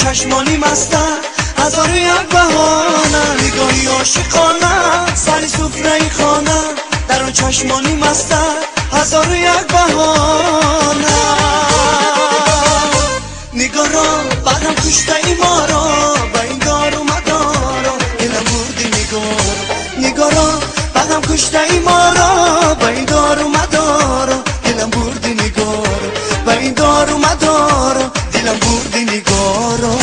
چشمانی مسته هزار و یک بهانه نگاهی عاشقانه سر سفره خانه در اون چشمانی مسته هزار و یک بهانه نگارا بعدم کشته ای ما را با این دار و مدارا دلم بردی نگارا نگارا بعدم کشته ای ما را با این دار و مدارا دلم بردی نگارا با این دار و مدارا دلم بردی نگارا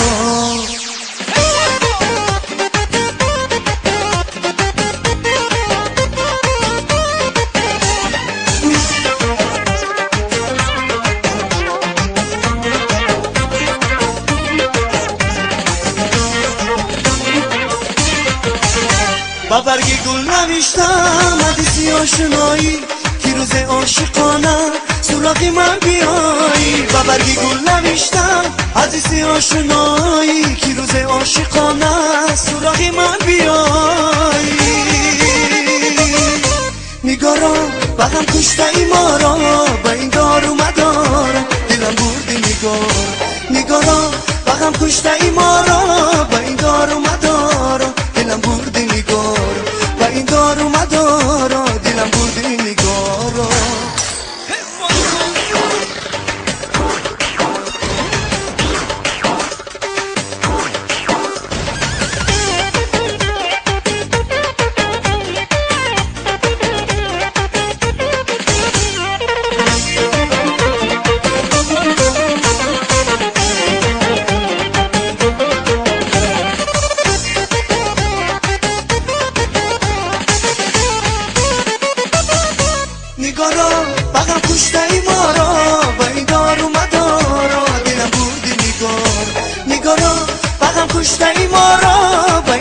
با برگ گل نوشتم حدیثی آشنایی که روز عاشقانه سراغ من بیایی با برگ گل نوشتم حدیثی آشنایی که روز عاشقانه سراغ من بیایی نگارا بغم کشته ای ما را با این دار و مدارا دلم بردی نگارا نگارا بغم کشته ای ما را با این دار و مدارا دلم بردی نگارا با این دار و مدارا دلم بردی نگارا نگارا بغم کشته ای ما را با این دار و مدارا دلم بردی نگارا نگارا بغم کشته ای ما را با